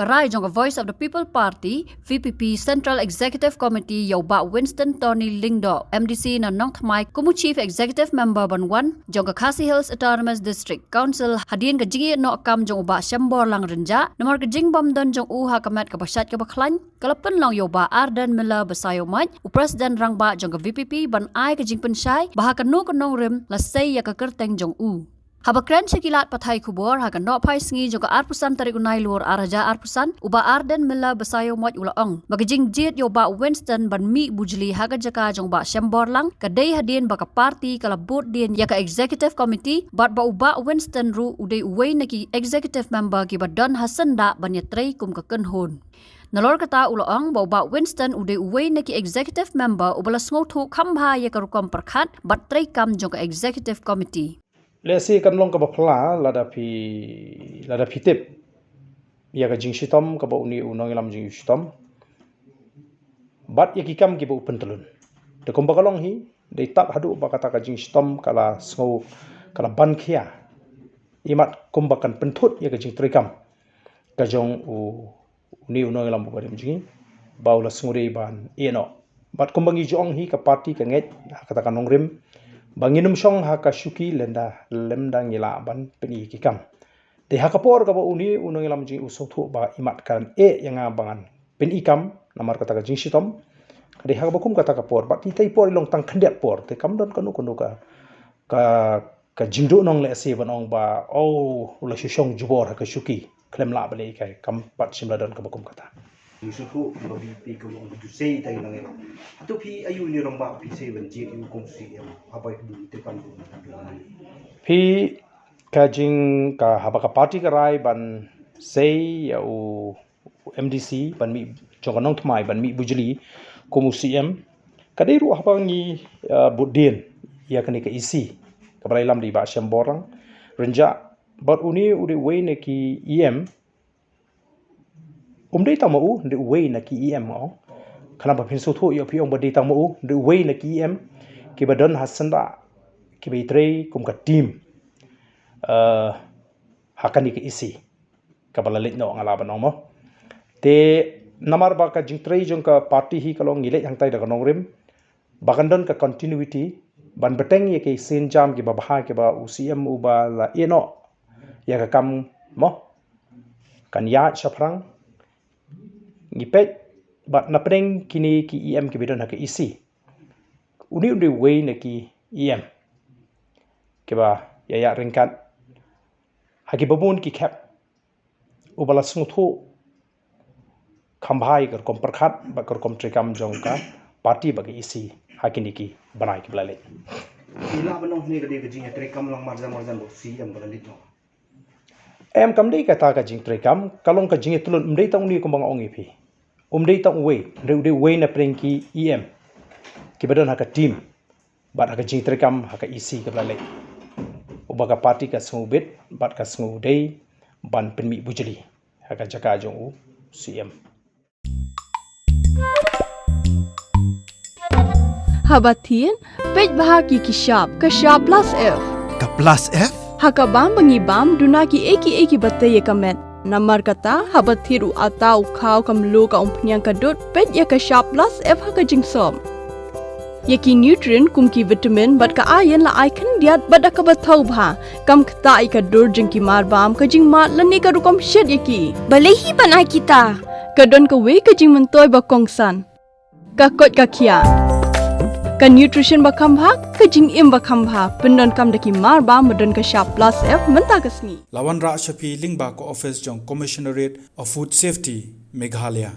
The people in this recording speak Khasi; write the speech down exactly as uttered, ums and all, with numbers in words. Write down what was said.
rai jong ka Voice of the People Party, V P P, Central Executive Committee ïa u Bah Winston Tony Lyngdoh, M D C na Nongthymmai, kum u Chief Executive Member ban wan jong ka Khasi Hills Autonomous District Council hadien ka jingïehnoh kam jong u Bah Shemborlang Rynjah, namar ka jingbym don jong u ha ka met kaba shait kaba khlaiñ, ka la pynlong ïa u Bah Ardent Miller Basaiawmoit, u President Rangbah jong ka V P P, ban ai ka jingpynshai ba ha kano ka nongrim la sei ïa ka kyrteng jong u. Haba kren sha ki lad pathai khubor ha ka nohphai sngi jong ka arphew san tarik u Nailur arhajar arphew san, u Bah Ardent Miller Basaiawmoit u la ong ba ka jingjied ïa u Bah Winston ban mih bujli ha ka jaka jong u Bah Shemborlang ka dei hadien ba ka party ka la bud dien ïa ka Executive Committee, bad ba u Bah Winston ruh u dei uwei na ki Executive Member kiba don ha syndah ban ïatrei kum ka kynhun. Nalor kata u la ong ba u Bah Winston u dei uwei na ki Executive Member uba la sngewthuh kham bha ïa ka rukom pyrkhat bad treikam jong ka Executive Committee. Lehse kan long kaba phylla lada phi, lada phi tip ïa ka jingshitom kaba une u nongïalam jingshitom bad ïa ki kam kiba u pyntlun. Te kumba ka long hi, dei tad haduh ba kata ka jingshitom ka la sngew, ka la ban khia, imat kumba kan pynthut ïa ka jingtreikam ka jong u, une u nongïalam uba rim jong ngi, ba u la sngewdei ban ïehnoh. Bad kumba ngi ju ong hi, ka party ka ngeit ha kata ka nongrim ba ngin ym shong ha ka shuki lymda, lymda ngi lah ban pyni ki kam. Te ha ka por kaba une u nongïalam jong ngi u sngewthuh ba imat kan eh ïa nga ba ngan pyni kam namar kata ka jingshitom, ka dei ha kaba kum kata ka por, bad itai i por i long tang khyndiat por, te kam don kano kano ka, ka, ka jingduhnong lehse ban ong ba, oh, u la shu shong jubor ha ka shuki, khlem lah ba leh kai, kam pat shym la don kaba kum kata. Ngi sngewthuh ba phi, phi ka long ba ju sei tang nang ïa. Hato phi aïu ne rangbah phi sei ban jied ïa u kum u C M? Haba ïa ka bun te kam bun. Phi, ka jing ka, haba ka party ka rai ban sei ïa u M D C ban mih jong ka Nongthymmai ban mih bujli kum u C M, ka dei ruh haba ngi, uh, bud dien ïa kane ka E C kaba la ïalam da i Bah Shemborlang Rynjah. Bad une u dei uwei na ki E M, um dei tang ma u, dei uwei na ki E M, oh. Khnang ba phin sngewthuh ïa phi ong ba dei tang ma u, dei uwei na ki E M kiba don ha syndah, kiba ïatrei kum ka team, uh, ha kane ka E C kaba la leit noh, nga lah ban ong mo. Te namar ba ka jingtrei jong ka party hi ka long ngi leit hangtai da ka nongrim, ba kan don ka continuity, ban bteng ïa ki sienjam kiba bha kiba u C M uba la ïehnoh ïa ka kam mo kan ïaid shaphrang. Ngi peit bad na pdeng kine ki E M kiba don ha ka E C, une u dei uwei na ki E M kiba ïa ïaid ryngkat ha kiba bun ki khep, uba la sngewthuh kham bha ïa ka rukom pyrkhat bad ka rukom treikam jong ka party bad ka E C ha kine ki bnai kiba la leit. Phi lah ban ong ne ka dei ka jingïatreikam lang marjan marjan bad u C M ba la leit noh? Em, kam dei kata ka jingtreikam, ka long ka jingïatlun, um dei tang une kumba nga ong ïa phi. Um dei tang uwei, dei, dei uwei na pdeng ki E M kiba don ha ka team bad ha ka jingtreikam ha ka E C kaba la leit, uba ka party ka sngewbit bad ka sngewdei ban pynmih bujli ha ka jaka jong u C M. Haba thied, peit bha ïa ki shap, ka shap plus F. Ka plus F? Ha ka bam ba ngi bam, duna kiei kiei kiba tei ïa ka met. Namar kata, haba thied u atta, u khaw, ka mluh, ka umphniang, ka dud, peit ïa ka shap plus F ha ka jingsop. Ïa ki nutrient kum ki vitamin bad ka iron la ai khyndiat bad da kaba thaw bha. Kam ktah ïa ka dur jong ki marbam, ka jingmad lane ka rukom shet ïa ki. Balei hi ban ai kita? Ka don kawei ka jingmyntoi ba kongsan. Ka koit ka khiah. Ka nutrition ba kham bha, ka jingim ba kham bha. Pyndonkam da ki marbam ba don ka shap plus F mynta ka sngi. La wanrah sha phi lyngba ka office jong Commissionerate of Food Safety, Meghalaya.